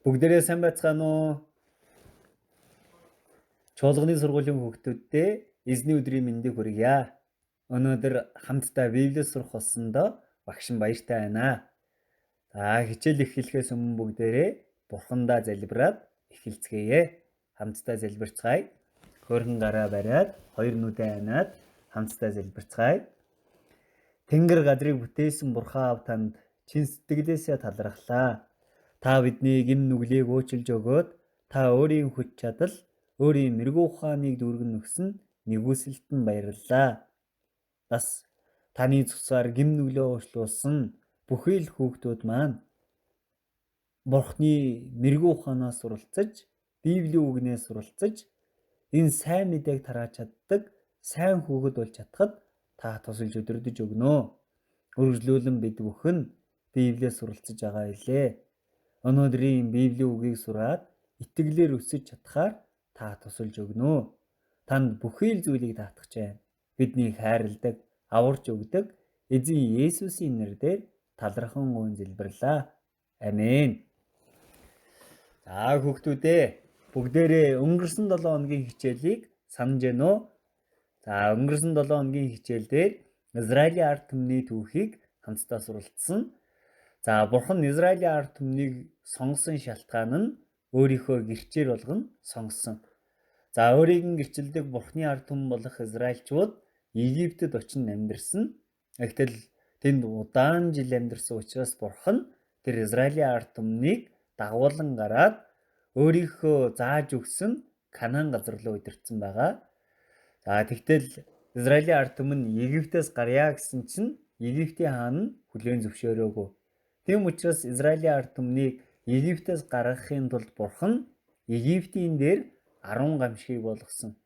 Бүгдээрээ сайн байцгаана уу? Чуулганы сургуулийн хүүхдүүддээ эзний өдрийн мэндийг хүргье. Өнөөдөр хамтдаа Библиэс сурах болсондоо багш нь баяртай байна. За хичээл эхлэхээс өмнө бүгдээрээ Бурхандаа залбираад эхэлцгээе. Хамтдаа залбирцгаая. Хөөрхөн гараа бариад хоёр нүдээ анаад хамтдаа залбирцгаая. Тэнгэр газрыг бүтээсэн Бурхан аав танд чин сэтгэлээсээ талархлаа. Та бидний гэм нүглийг уучлж өгөөд та өөрийн хүч чадал, өөрийн мэрэгүү ухааныг дүүргэн өгсөн нигүүлсэлд нь баярлалаа. Бас таны цусаар гэм нүглөө уучлуулсан бүхий л хүүхдүүд маань Бурхны мэрэгүү ухаанаас суралцаж, Библийн үгнээс суралцаж энэ сайн мэдээг тарааж чаддаг сайн хүүхэд болж чадахад та тусалж өдөрдөж өгнө. Үргэлжлүүлэн бид бүхэн Библиэс суралцаж байгаа илээ. Өнөөдрийн Библийн үгийг сураад итгэлээр өсөж чадхаар та тусалж өгнө. Танд бүхий л зүйлийг даатгах байна. Бидний хайрладаг, аварч өгдөг эзэн Есүсийн нэрээр талархан гуйн залбирлаа. Амен. За хүүхдүүдээ, бүгдээрээ өнгөрсөн 7 хоногийн хичээлийг санаж байна уу? За өнгөрсөн 7 хоногийн хичээл дээр Израилийн ард түмний түүхийг хамтдаа суралцсан. За Бурхан Израилийн ард түмнийг сонгосон шалтгаан нь өөрийнхөө гэрчээр болгон сонгосон. За өөрийг нь гэрчилдэг Бурханы ард түмэн болох Израильчууд Египтэд очин амьдарсан. Гэтэл тэнд удаан жил амьдарсан учраас Бурхан тэр Израилийн ард түмнийг дагуулan гараад өөрийнхөө зааж өгсөн Канаан газар руу удирдсан байгаа. За тэгтэл Израилийн ард түмэн Египтээс гарья гэсэн чинь Египтийн хаан нь хүлээн зөвшөөрөөгүй. Тийм учраас Израилийн ард түмнийг Египтээс гаргахын тулд Бурхан Египтийн дээр 10 гамшигыг болгосон.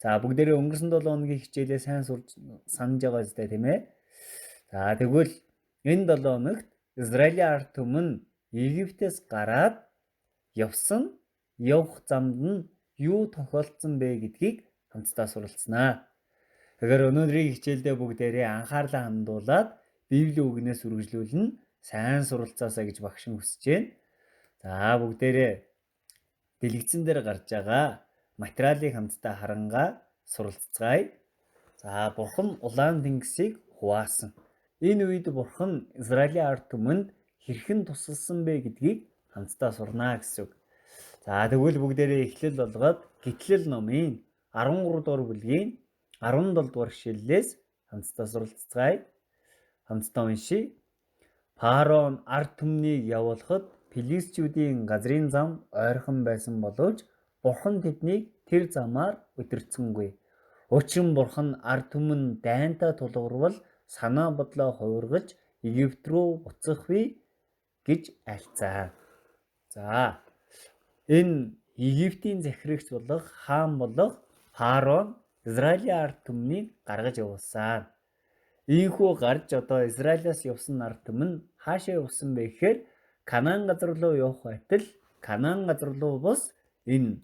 За бүгдээрээ өнгөрсөн 7 хоногийн хичээлээ сайн сурч санаж байгаа үстэй, тийм ээ. За тэгвэл энэ 7 хоногт Израилийн ард түмэн Египтээс гараад явсан явах замд нь юу тохиолдсон бэ гэдгийг хамтдаа суралцсанаа. Тэгэхээр өнөөдрийн хичээлдээ бүгдээрээ анхаарлаа хандуулад Библийн үгнээс үргэлжлүүлнэ. Сайн суралцаасаа гэж багш нь хүсэж байна. За бүгдээрээ дэлгэцэн дээр гарч байгаа материалыг хамтдаа харангаа суралцгаая. За Бурхан улаан тэнгисийг хуваасан. Энэ үед Бурхан Израилийн ард түмэнд хэрхэн тусалсан бэ гэдгийг хамтдаа сурнаа гэсэн үг. За тэгвэл бүгдээрээ эхлэл болгоод Гэтлэл номын 13 дугаар бүлгийн 17 дугаар ишлэлээс хамтдаа суралцгаая. Хамтдаа уншъя. Фараон ард түмнийг явуулахад Филистичүүдийн газрын зам ойрхон байсан боловч Бурхан тэднийг тэр замаар удирдсангүй. Учир нь Бурхан ард түмэн дайнтай тулгарвал санаа бодлоо хувиргаж Египт рүү буцах вэ гэж альцаа. За энэ Египтийн захирагч болох хаан болох Фараон Израилийн ард түмнийг гаргаж явуулсан. Ийхүү гарч одоо Израилаас явсан ард түмэн хаашаа явсан бэ гэхээр Канаан газар руу явах байтал Канаан газар руу бус энэ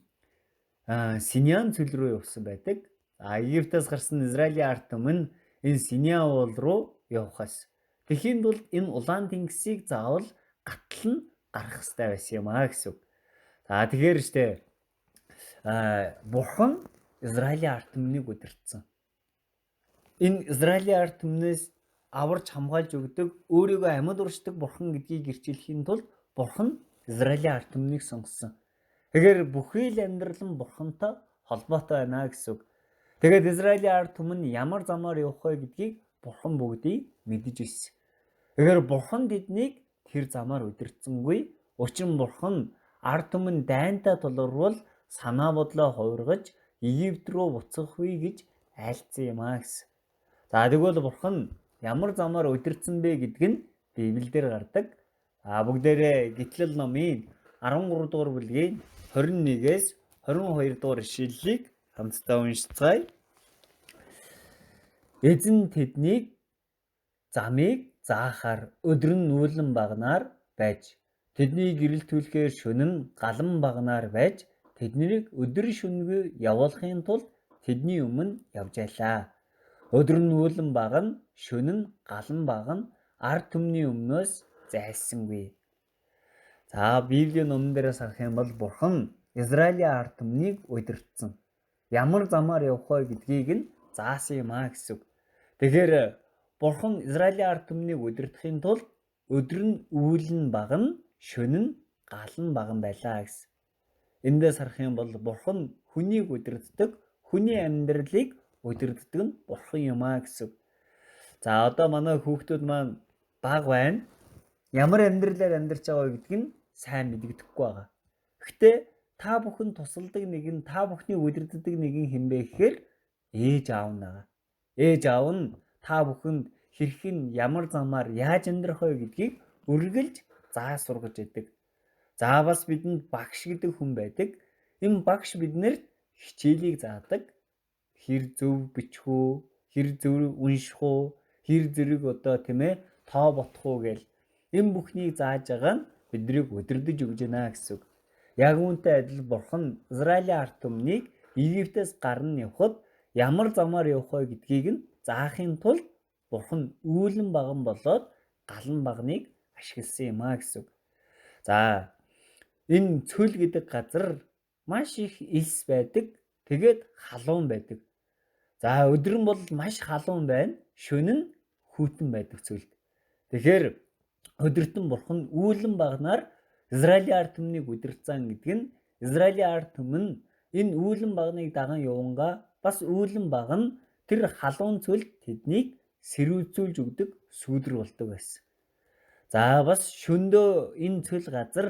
Синян цөл рүү явсан байдаг. А Египтээс гарсан Израилийн ард түмэн энэ Синян уул руу явахаас. Тэхийн тулд энэ улаан тэнгисийг заавал гатал нь гарах хэрэгтэй байсан юм а гэсэн үг. За тэгэхээр штэ Бурхан Израилийн ард түмнийг удирдсан. Энэ Израилийн ард түмнээс аварч хамгаалж өгдөг, өөрийгөө амьд уршдаг Бурхан гэдгийг гэрчлэхийн тулд Бурхан Израилийн ард түмнийг сонгосон. Тэгэхээр бүхий л амьдрал нь Бурхантай холбоотой байна гэсэн үг. Тэгээд Израилийн ард түмэн ямар замаар явах вэ гэдгийг Бурхан бүгдийг мэдэж ирсэн. Тэгэхээр Бурхан тэднийг тэр замаар удирдсангүй. Учир нь Бурхан ард түмэн дайнтай тулгарвал санаа бодлоо хувиргаж Египт рүү буцах вэ гэж айлцсан юм а гэсэн. За тэгвэл Бурхан ямар замаар удирдсан бэ гэдг нь Библиэлд гардаг. А бүгдээрээ Гэтлэл номын 13 дугаар бүлгийн 21-ээс 22 дугаар ишлэлийг хамтдаа уншицгаая. Эзэн тэднийг замыг заахаар өдөр нь нүүлэн багнаар байж тэдний гэрэл түлхээр шөнө нь галан багнаар байж тэднийг өдөр шөнөгүй явуулахын тулд тэдний өмнө явж айлаа. Өдөр нь нүүлэн багна, шөнө нь галан багна ард түмний өмнөөс зайлсангүй. За, Библийн номон дээрээс харах юм бол Бурхан Израилийн ард түмнийг удирдсан. Ямар замаар явах вэ гэдгийг нь заасан юм а гэсэн үг. Тэгэхээр Бурхан Израилийн ард түмнийг удирдахын тулд өдөр нь үүл нь багна, шөнө нь гал нь баган байлаа гэсэн. Эндээс харах юм бол Бурхан хүнийг удирддаг, хүний амьдралыг удирддаг нь Бурхан юм а гэсэн. За, одоо манай хүүхдүүд маань бага байна. Ямар амьдралаар амьдарч байгаа гэдг нь сайн мэдэгдэхгүй байгаа. Гэхдээ та бүхэн тусалдаг нэгэн, та бүхний удирддаг нэгэн хэн бэ гэхээр ээж аав нь байгаа. Ээж аав нь та бүхэнд хэрхэн ямар замаар яаж амьдрах вэ гэдгийг үргэлж заа сургаж яадаг. За, бас бидэнд багш гэдэг хүн байдаг. Энэ багш биднэрт хичээлийг заадаг. Хэр зөв бичих үү, хэр зөв унших уу, хэр зэрэг одоо тийм тоо ботох уу гэл энэ бүхнийг зааж байгаа нь биднийг өдөрдөж өгж байна гэсэн үг. Яг үүнтэй адил Бурхан Израилийн ард түмнийг Египтээс гарна явхад ямар замаар явах вэ гэдгийг нь заахын тулд Бурхан үүлэн баган болоод галан багныг ашигласан юм а гэсэн үг. За, энэ цөл гэдэг газар маш их элс байдаг. Тэгээд халуун байдаг. За, өдөр нь бол маш халуун байна. Шөнө нь хүйтэн байдаг цөлд. Тэгэхээр өдөртөн Бурхан үүлэн багнаар Израилийн ард түмнийг удирдсан гэдэг нь Израилийн ард түмэн энэ үүлэн багныг даган явангаа бас үүлэн баг нь тэр халуун цөлд тэднийг сэрүүцүүлж өгдөг сүүдэр болдог байсан. За, бас шөндөө энэ цөл газар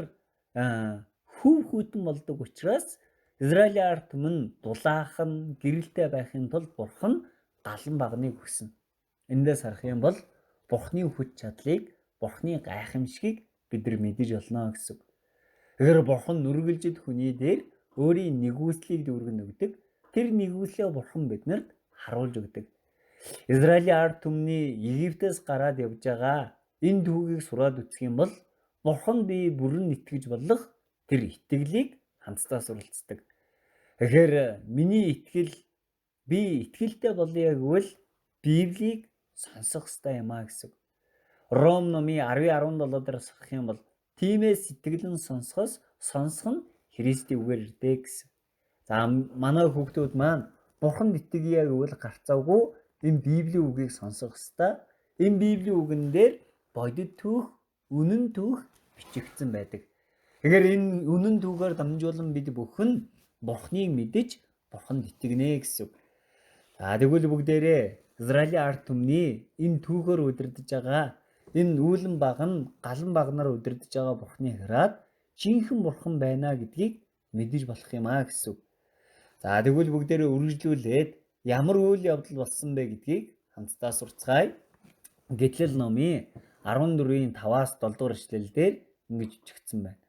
хөв хүйтэн болдог учраас Израилийн ард түмэн дулаахан гэрэлтэй байхын тулд Бурхан галан багныг өгсөн. Эндээс харах юм бол Бурханы хүч чадлыг, Бурханы гайхамшигыг бид нар мэдэж болно гэсэн. Тэгэхээр Бурхан нүргэлжид хүний дээр өөрийн нэгүслийг дүүргэн өгдөг. Тэр нэгүслээ Бурхан биднэрт харуулж өгдөг. Израилийн ард түмний Египтээс гараад явж байгаа энэ түүхийг сураад үзэх юм бол Бурхан би бүрэн итгэж болох тэр итгэлийг хамтдаа суралцдаг. Тэгэхээр миний итгэл, би итгэлтэй болъё гэвэл Библийг сонсох ёстой юм а гэсэн. Ром номын 10:17 дээр сах юм бол тиймээс сэтгэл нь сонсохоос, сонсох нь Христийн үгээр ирдэг гэсэн. За, манай хүүхдүүд маань Бурханд итгэе гэвэл гарцаагүй энэ Библийн үгийг сонсох ёстой. Энэ Библийн үгэн дээр бодит түүх, үнэн түүх бичигдсэн байдаг. Тэгэхээр энэ үнэн түүхээр дамжуулан бид бүхэн Бурхныг мэдэж Бурханд итгэнэ гэсэн. За, тэгвэл бүгдээрээ Израилийн ард түмний энэ түүхээр удирдах байгаа, энэ үүлэн баг нь галан багнаар удирдах байгаа Бурхны хараад жинхэнэ Бурхан байна гэдгийг мэдэж болох юм а гэсэн. За, тэгвэл бүгдээрээ үргэлжлүүлээд ямар үйл явдал болсон бэ гэдгийг хамтдаа сурцгаая. Гэтлэл номын 14-ийн 5-аас 7 дугаар эшлэл дээр ингэж бичигдсэн байна.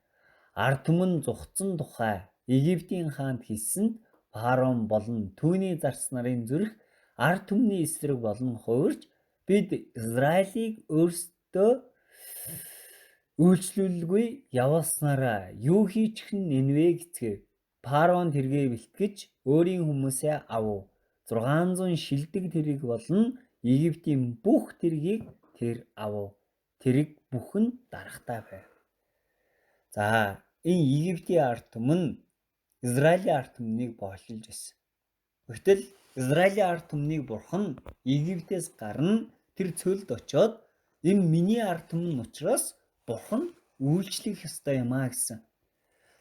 Ард түмэн зугтсан тухай Египтийн хаанд хэлсэнд Фараон болон түүний зарц нарын зүрх ард түмний эсрэг болон хувирч бид Израилийг өөрсдөө үйлчлүүлгүй явуулснараа юу хийчих нь нэнвэ гэцгээв. Фараон тэргээ бэлтгэж өөрийн хүмүүсээ авав. 600 шилдэг тэрэг болон Египтийн бүх тэргийг тэр авав. Тэрэг бүхэн дарахтай байв. За, энэ Египтийн ард түмэн Израилийн ард түмнийг боолчилж байсан. Гэвтэл Израилийн ард түмнийг Бурхан Египтээс гарна тэр цөлд очоод энэ миний ард түмэн учраас Бурхан үйлчлэх ёстой юм а гэсэн.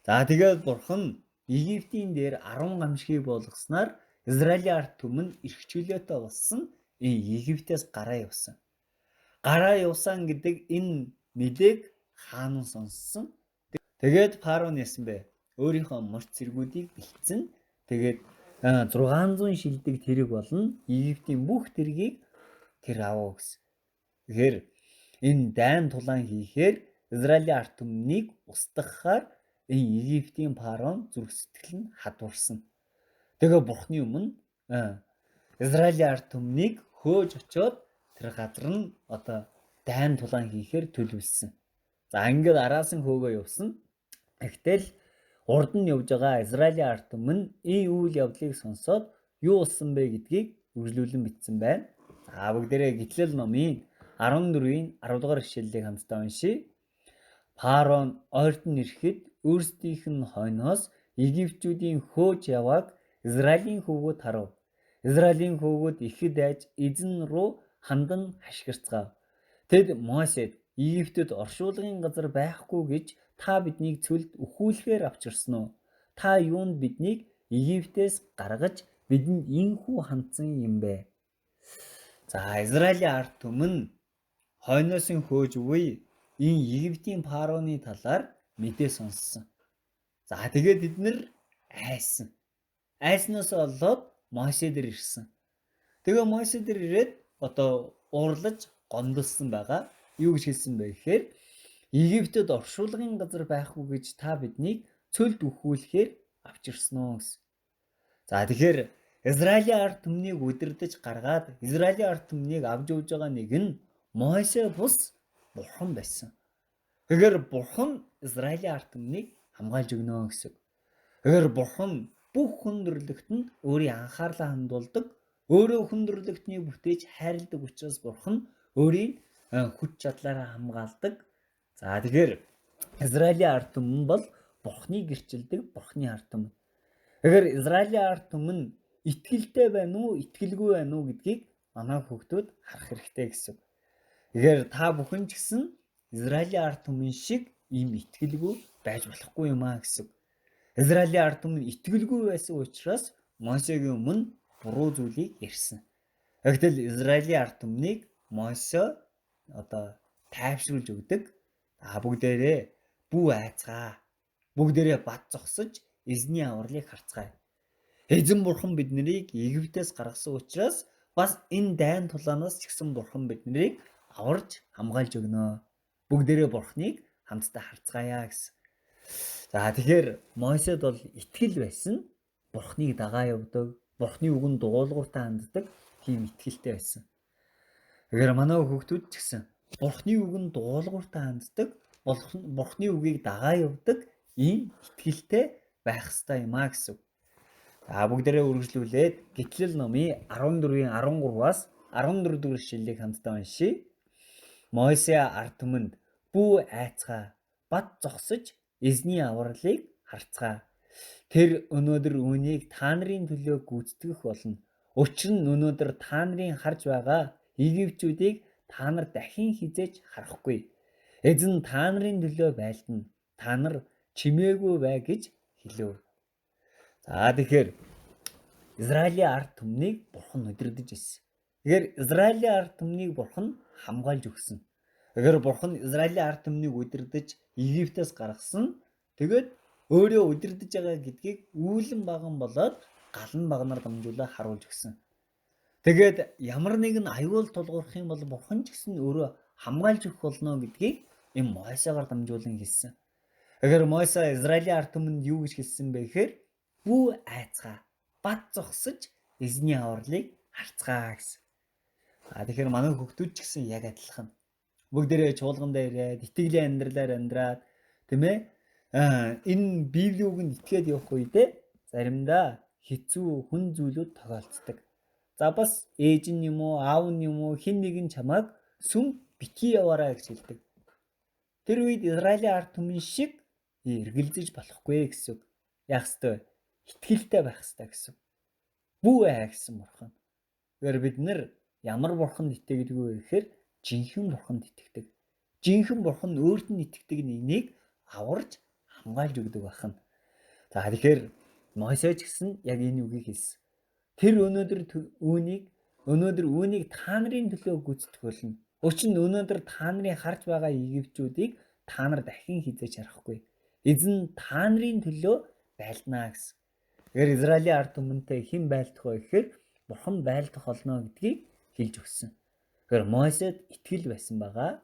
За, тэгээд Бурхан Египтийн дээр 10 гамшигыг болгосноор Израилийн ард түмэн эрх чөлөөтэй болсон, энэ Египтээс гараа явсан. Гараа явсан гэдэг энэ мэдээг хаан нь сонссон. Тэгээд фараон яасан бэ? Өөрийнхөө морь цэргүүдийг бэлтсэн. Тэгээд 600 шилдэг тэрэг болон Египтийн бүх тэргийг тэр авав гэсэн. Тэгэхээр энэ дайн тулаан хийхээр Израилийн ард түмнийг устгахаар энэ Египтийн фараон зүрх сэтгэл нь хадварсан. Тэгээ Бурхны өмнө Израилийн ард түмнийг хөөж очиод тэр газар нь одоо дайн тулаан хийхээр төлөвлөсөн. За, ингээд араас нь хөөгөө явсан. Тэгтэл урд нь явж байгаа Израилийн ард түмэн энэ үйл явдлыг сонсоод юу болсон бэ гэдгийг үргэлжлүүлэн бичсэн байна. За, бүгдээрээ Гэтлэл номын 14-ийн 10 дугаар ишлэлийг хамтдаа уншъя. Фараон ойртон ирэхэд өөрсдийнх нь хойноос Египтчүүдийн хөөж явааг Израилийн хөвгүүд харав. Израилийн хөвгүүд ихэд айж эзэн рүү хандан хашгирцгаав. Тэд Мосед Египтэд оршуулгын газар байхгүй гэж та биднийг цөлд үхүүлэхээр авчирсан уу? Та юунд биднийг Египтээс гаргаж бидэнд ийнхүү хандсан юм бэ? За, Израилийн ард түмэн хойноос нь хөөж буй энэ Египтийн фараоны талаар мэдээ сонссон. За, тэгээд тэд нар айсан. Айснаас болоод Мосе дээр ирсэн. Тэгээ Мосе дээр ирээд одоо уурлаж гомдолсон байгаа. Юу гэж хэлсэн бэ гэхээр Египтэд оршуулгын газар байхгүй гэж та биднийг цөлд үхүүлэхээр авчирсан уу гэсэн. За, тэгэхээр Израилийн ард түмнийг удирдах гаргаад Израилийн ард түмнийг авч явж байгаа нэг нь Мосе бус Бурхан байсан. Тэгэхээр Бурхан Израилийн ард түмнийг хамгаалж өгнө гэсэн. Тэгэхээр Бурхан бүх хүндрэлтэнд өөрийн анхаарлаа хандуулдаг, өөрөө хүндрэлтнийг бүтээж хайрладаг учраас Бурхан өөрийн хүч чадлаараа хамгаалдаг. За, тэгэхээр Израилийн ард түмэн бол Бурханыг гэрчилдэг Бурханы ард түмэн. Тэгэхээр Израилийн ард түмэн итгэлтэй байна уу, итгэлгүй байна уу гэдгийг манай хүүхдүүд харах хэрэгтэй гэсэн. Тэгэхээр та бүхэн ч гэсэн Израилийн ард түмэн шиг ийм итгэлгүй байж болохгүй юм а гэсэн. Израилийн ард түмэн итгэлгүй байсан учраас Мосегийн өмнө буруу зүйлийг ярьсан. Гэтэл Израилийн ард түмнийг Мосе одоо тайвшруулж өгдөг. А бүгдээрээ бүү айцгаа. Бүгдээрээ бат зогсож эзний авралыг харцгаая. Эзэн бурхан биднийг Египтээс гаргасан учраас бас энэ дайн тулаанаас ч гэсэн бурхан биднийг аварж хамгаалж өгнө. Бүгдээрээ бурханыг хамтдаа харцгаая гэсэн. За, тэгэхээр Мосед бол итгэл байсан. Бурханыг дагаа явдаг, Бурханы үгэнд дуулууртай ханддаг тийм итгэлтэй байсан. Тэгэхээр манай хүүхдүүд ч гэсэн Бурханы үгэнд дуулууртай ханддаг, Бурханы үгийг дагаа явдаг ийм итгэлтэй байх ёстой юм а гэсэн. За, бүгдээрээ үргэлжлүүлээд Гэтлэл номын 14-ийн 13-аас 14 дугаар ишлэлийг хамтдаа уншъя. Мосе ард түмэнд бүү айцгаа, бат зогсож эзний авралыг харцгаа. Тэр өнөөдөр үүнийг та нарын төлөө гүйцэтгэх болно. Учир нь өнөөдөр та нарын харж байгаа Египтчүүдийг та нар дахин хэзээ ч харахгүй. Эзэн та нарын төлөө байлдана. Та нар чимээгүй бай гэж хэлэв. За, тэгэхээр Израилийн ард түмнийг Бурхан удирдах ирсэн. Тэгэхээр Израилийн ард түмнийг Бурхан хамгаалж өгсөн. Тэгэхээр Бурхан Израилийн ард түмнийг удирдах Египтээс гаргасан. Тэгээд өөрөө удирдах байгаа гэдгийг үүлэн баган болоод галан багнаар дамжуулаад харуулж өгсөн. Тэгээд ямар нэгэн аюул тулгуурах юм бол Бурхан ч гэсэн өөрөө хамгаалж өгөх болно гэдгийг энэ Мосегаар дамжуулан хэлсэн. Тэгэхээр Мосе Израилийн ард түмэнд юу гэж хэлсэн бэ гэхээр бүү айцгаа, бат зогсож эзний авралыг харцгаа гэсэн. А тэгэхээр манай хүүхдүүд ч гэсэн яг адилхан. Бүгдээрээ чуулгандаа ирээд итгэлийн амьдралаар амьдраад, тийм ээ, энэ Библийн үгэнд итгээд явах үедээ заримдаа хэцүү хүн зүйлүүд тохиолддог. За, бас ээж нь юм уу, аав нь юм уу, хэн нэгэн чамайг сүм битгий яваарай гэж хэлдэг. Тэр үед Израилийн ард түмэн шиг эргэлзэж болохгүй гэсэн үг. Яах ёстой вэ? Итгэлтэй байх ёстой гэсэн. Бүү аа гэсэн бурхан. Тэгэхээр бид нар ямар бурханд итгэдэг вэ гэхээр жинхэнэ бурханд итгэдэг. Жинхэнэ бурхан өөрт нь итгэдэг нэгнийг аварж хамгаалж өгдөг байна. За, тэгэхээр Мосе ч гэсэн яг энэ үгийг хэлсэн. Тэр өнөөдөр үүнийг өнөөдөр үүнийг та нарын төлөө гүйцэтгэх болно. Учир нь өнөөдөр та нарын харж байгаа Египтчүүдийг та нар дахин хэзээ ч харахгүй. Эзэн та нарын төлөө байлдана гэсэн. Тэгэхээр Израилийн ард түмэнтэй хэн байлдах вэ гэхээр Бурхан байлдах болно гэдгийг хэлж өгсөн. Тэгэхээр Мосед итгэл байсан байгаа.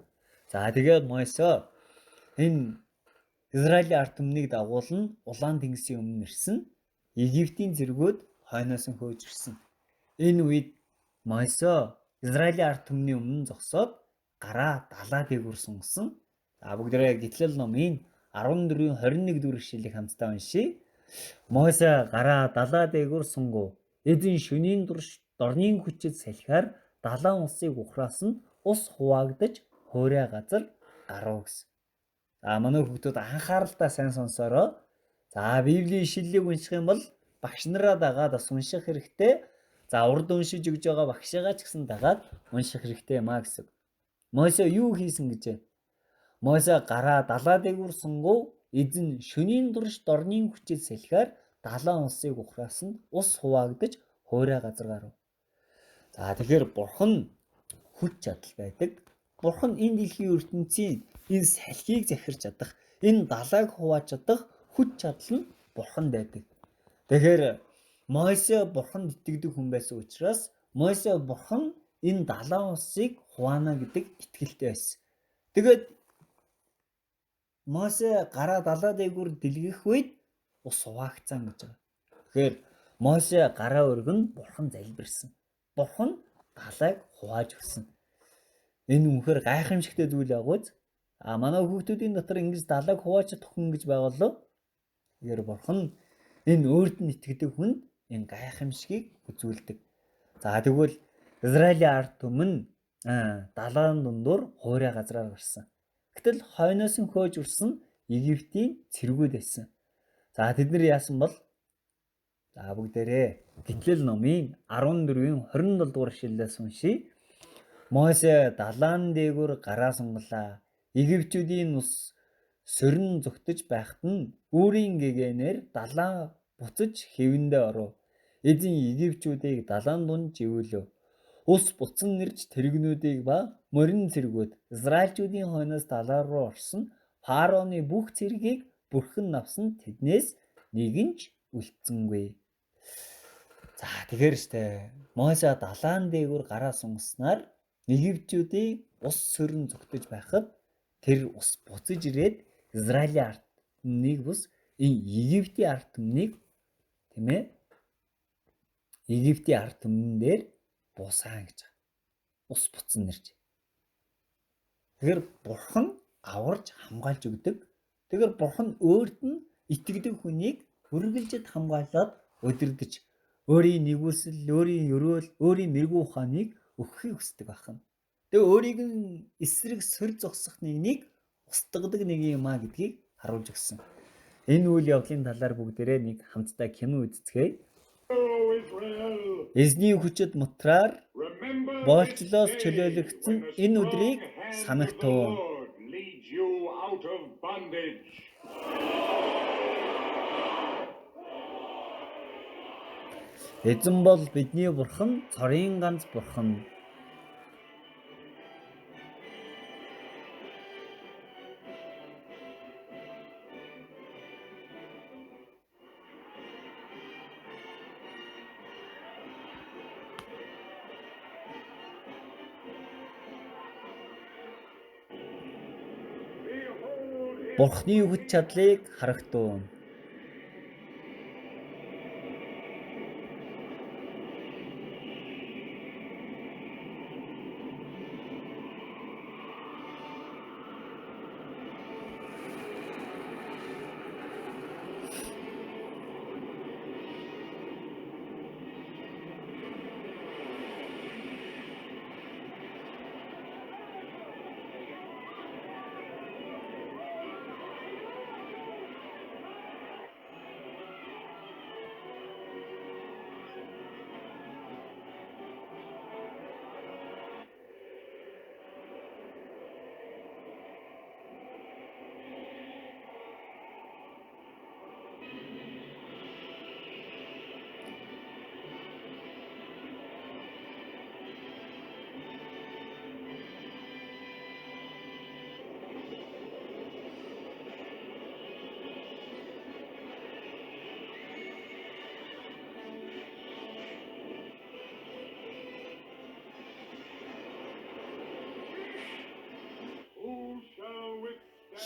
За, тэгээд Мосе энэ Израилийн ард түмнийг дагуулна улаан тэнгисийн өмнө ирсэн. Египтийн зэргүүд хойноос нь хөөж ирсэн. Энэ үед Мосе Израилийн ард түмний өмнө зогсоод гараа далаа дээгүүр сунгасан. За, бүгдээрээ Гэтлэл номын 14-ийн 21 дугаар ишлэлийг хамтдаа уншъя. Мосе гараа далаа дээгүүр сунгав. Эзэн шөнийн турш дорнын хүчит салхиар далайн усыг ухраасан, ус хуваагдаж хуурай газар гарав гэсэн. За манай хүүхдүүд анхааралтай сайн сонсороо. За Библийн ишлэлийг унших юм бол багш нараа дагаад бас унших хэрэгтэй. За урд уншиж өгж байгаа багшигаа ч гэсэн дагаад унших хэрэгтэй юм а гэсэн. Мосе юу хийсэн гэж вэ? Мосе гараа далаа дээгүүр сунгув. Эзэн шөнийн турш дорнын хүчээр салхиар далайн усыг ухраас нь ус хуваагдаж хуурай газар гарав. За тэгэхээр бурхан хүч чадал байдаг. Бурхан энэ дэлхийн ертөнцийн энэ салхийг захирч чадах, энэ далайг хувааж чадах хүч чадал нь бурханд байдаг. Тэгэхээр Мосе бурханд итгэдэг хүн байсан учраас Мосе бурхан энэ далайн усыг хуваана гэдэг итгэлтэй байсан. Тэгээд Мосе гараа далаа дээгүүр дэлгэх үед ус хуваагдсан гэж байгаа. Тэгэхээр Мосе гараа өргөн бурхан залбирсан. Бурхан далайг хувааж өгсөн. Энэ үнэхээр гайхамшигтай зүйл агууз. А манай хүүхдүүдийн дотор ингэж далайг хувааж чадах хүн гэж байгаа болов. Тэгэхээр бурхан энэ өөрт нь итгэдэг хүнд энэ гайхамшигыг үзүүлдэг. За тэгвэл Израилийн ард түмэн далайн дундуур хуурай газраар гарсан. Гэтэл хойноос нь хөөж урсан Египтийн цэргүүд байсан. За тэд нар яасан бол за бүгдээрээ Гэтлэл номын 14-ийн 27 дугаар ишлэлээс уншийе. Мосе далайн дээгүүр гараа сунгалаа. Египтүүдийн ус сорин зүгтэж байхад нь үүрийн гэгээнээр далайн буцаж хэвэндээ оров. Эзэн Египтүүдийг далайн дунд живүүлв. Ус буцан нэрж тэрэгнүүдийг ба морин цэргүүд Израильчүүдийн хойноос далаа руу орсон фараоны бүх цэргийг бүрхэн авсан тэднээс нэг нь ч үлдсэнгүй. За тэгэхээр штэ Мосе далайн дээгүүр гараа сунгаснаар Египтүүдийг ус сөрөн зүгтэж байхад тэр ус буцаж ирээд Израилийн ард түмнийг бус энэ Египтийн ард түмнийг тийм ээ Египтийн ард түмэн дээр буусаан гэж байгаа. Ус буцан нэрж. Тэгэхээр бурхан аварж хамгаалж өгдөг. Тэгэхээр бурхан өөрт нь итгэдэг хүнийг үргэлжид хамгаалаад өдөрдөж өөрийн нэгүсэл, өөрийн өрөөл, өөрийн мэрэгүү ухааныг өгөхийг хүсдэг байна. Тэгээ өөрийг нь эсрэг сөрж зогсох нэгнийг устгадаг нэг юм а гэдгийг харуулж өгсөн. Энэ үйл явдлын талаар бүгдээрээ нэг хамтдаа кино үзцгээе. Эзний хүчит мутраар боолчлоос чөлөөлөгдсөн энэ өдрийг санагтуу. Эзэн бол бидний бурхан, цорын ганц бурхан. Бурхны хүч чадлыг харагтуу.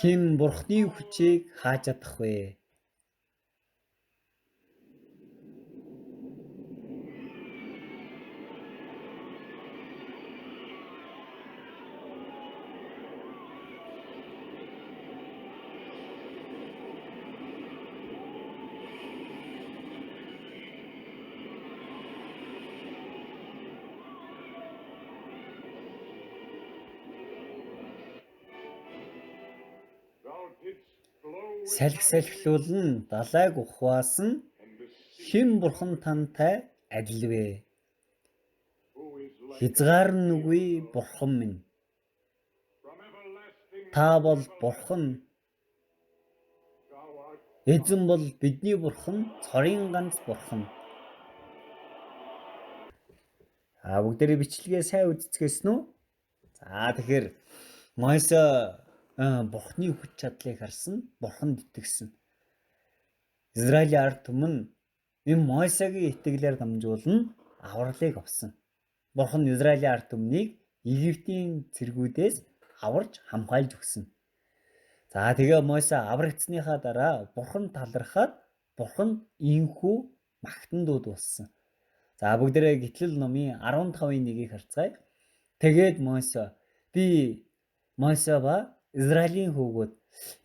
Хэн Бурхны хүчийг хааж чадах вэ? Салхи салхилуулан далайг ухваасан хэн бурхан тантай адил вэ? Хязгаар нь үгүй бурхан минь. Та бол бурхан. Эзэн бол бидний бурхан, цорын ганц бурхан. А бүгдээрээ бичлэгээ сайн үздэгэсэн үү? За тэгэхээр Мойсе бурхны хүч чадлыг харсан, бурханд итгэсэн. Израилийн ард түмэн энэ Мойсегийн итгэлээр дамжуулан авралыг авсан. Бурхан Израилийн ард түмнийг Египтийн цэргүүдээс аварч хамгаалж өгсөн. За тэгээ Мойсе аврагдсныхаа дараа бурхан талархаад бурханд инхүү магтан дуу дуулсан. За бүгдээрээ Гэтлэл номын 15-ын 1-ийг харцгаая. Тэгээд Мойсе би Мойсе ба Израилийн хүүгүүд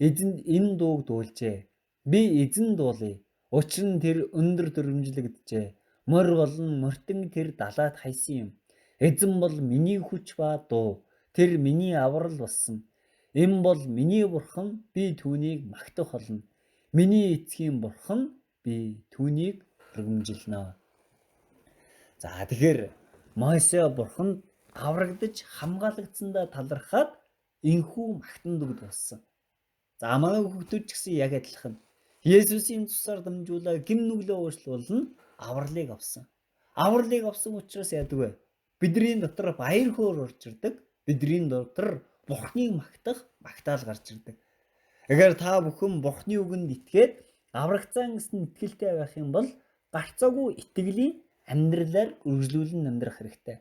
эзэнд энэ дууг дуулжээ. Би эзэн дуулъя. Учир нь тэр өндөр дүрмжлэгджээ. Морь болон мортон тэр далайд хайсан юм. Эзэн бол миний хүч ба дуу. Тэр миний аврал болсон. Энэ бол миний бурхан, би түүнийг магтах болно. Миний эцгийн бурхан, би түүнийг өргөмжилнө. За тэгэхээр Мойсе бурханд аврагдаж хамгаалагдсандаа талархаад энхүү магтан дүгд болсон. За манай хүүхдүүд ч гэсэн яг адилхан. Есүсийн цусаар дамжуулаад гим нүглээ уучлуулна, авралыг авсан. Авралыг авсан учраас яадаг вэ? Бидний дотор баяр хөөр орж ирдэг. Бидний дотор Бурхныг магтах магтаал гарч ирдэг. Тэгэхээр та бүхэн Бурхны үгэнд итгээд аврагдсан гэсэн итгэлтэй байх юм бол гарцаагүй итгэлийн амьдралаар үргэлжлүүлэн амьдрах хэрэгтэй.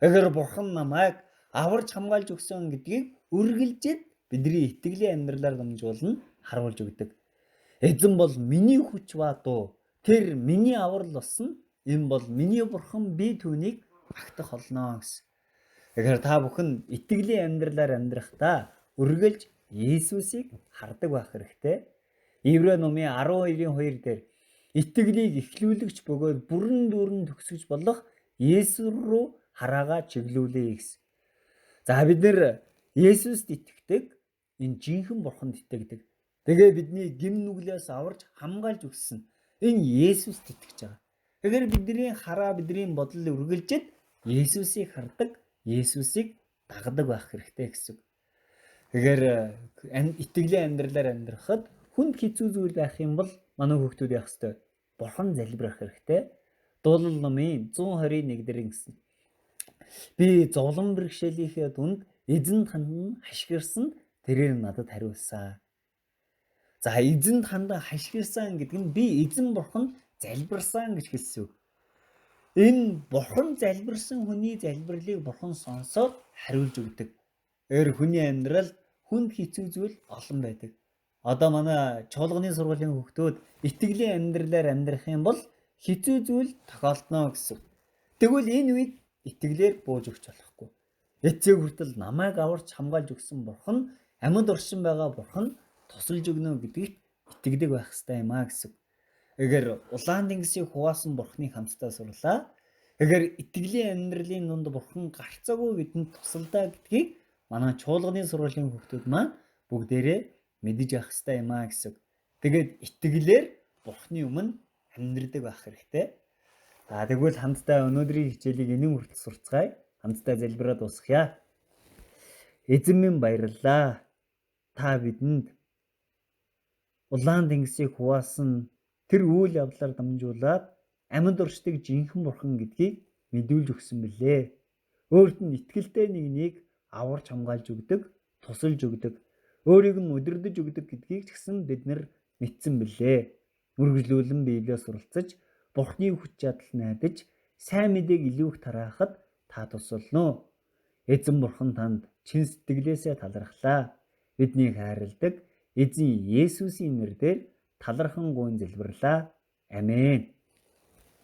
Тэгэхээр Бурхан намайг аварч хамгаалж өгсөн гэдгийг үргэлжид бидний итгэлийн амьдралаар дамжуулан харуулж өгдөг. Эзэн бол миний хүч ба дуу. Тэр миний аврал болсон. Энэ бол миний бурхан, би түүнийг магтах болно гэсэн. Тэгэхээр та бүхэн итгэлийн амьдралаар амьдрахдаа үргэлж Есүсийг хардаг байх хэрэгтэй. Еврей номын 12-ын 2 дээр итгэлийг эхлүүлэгч бөгөөд бүрэн дүүрэн төгсгөж болох Есүс рүү хараагаа чиглүүлье гэсэн. За бид нэр Есүст итгэдэг, энэ жинхэнэ бурханд итгэдэг. Тэгээ бидний гим нүглээс аварч хамгаалж өгсөн энэ Есүст итгэж байгаа. Тэгэхээр бидний хараа, бидний бодол үргэлжид Есүсийг хардаг, Есүсийг дагдаг байх хэрэгтэй гэсэн. Тэгэхээр итгэлийн амьдралаар амьдрахад хүнд хэцүү зүйл байх юм бол манай хүүхдүүд яах ёстой? Бурхан залбирах хэрэгтэй. Дуулал номын 121 дээр ингэсэн. Би зовлон бэрхшээлийнхээ дунд эзэнд хандан хашгирсан, тэрээр надад хариулсан. За эзэнд хандан хашгирсан гэдэг нь би эзэн бурхан залбирсан гэж хэлсэн үг. Энэ бурхан залбирсан хүний залбирлыг бурхан сонсоод хариулж өгдөг. Тэр хүний амьдрал хүнд хэцүү зүйл олон байдаг. Одоо манай чуулганы сургуулийн хүүхдүүд итгэлийн амьдралаар амьдрах юм бол хэцүү зүйл тохиолдно гэсэн. Тэгвэл энэ үед итгэлээр бууж өгч болохгүй. Эцэг хүртэл намайг аварч хамгаалж өгсөн бурхан, амьд оршин байгаа бурхан тусалж өгнө гэдэгт итгэдэг байх ёстой юм а гэсэн. Тэгэхээр улаан тэнгисийг хуваасан бурхныг хамтдаа сурлаа. Тэгэхээр итгэлийн амьдралын дунд бурхан гарцаагүй бидэнд тусалдаа гэдгийг манай чуулганы сургуулийн хүүхдүүд маань бүгдээрээ мэдэж явах ёстой юм а гэсэн. Тэгээд итгэлээр бурхны өмнө амьдрдаг байх хэрэгтэй. За тэгвэл хамтдаа өнөөдрийн хичээлийг энэн хүртэл сурцгаая. Хамтдаа залбираад дуусгая. Эзэн минь, баярлалаа. Та бидэнд улаан тэнгисийг хуваасан тэр үйл явдлаар дамжуулаад амьд оршдог жинхэнэ бурхан гэдгийг мэдүүлж өгсөн билээ. Өөрт нь итгэлтэй нэгнийг аварч хамгаалж өгдөг, тусалж өгдөг, өөрийг нь удирдах өгдөг гэдгийг ч гэсэн бид нар мэдсэн билээ. Үргэлжлүүлэн Библиэс суралцаж, Бурхны хүч чадал найдаж, сайн мэдээг илүү их тараахад та тусална. Эзэн Бурхан, танд чин сэтгэлээсээ талархлаа. Биднийг хайрладаг Эзэн Есүсийн нэрээр талархан гуйн залбирлаа. Амен.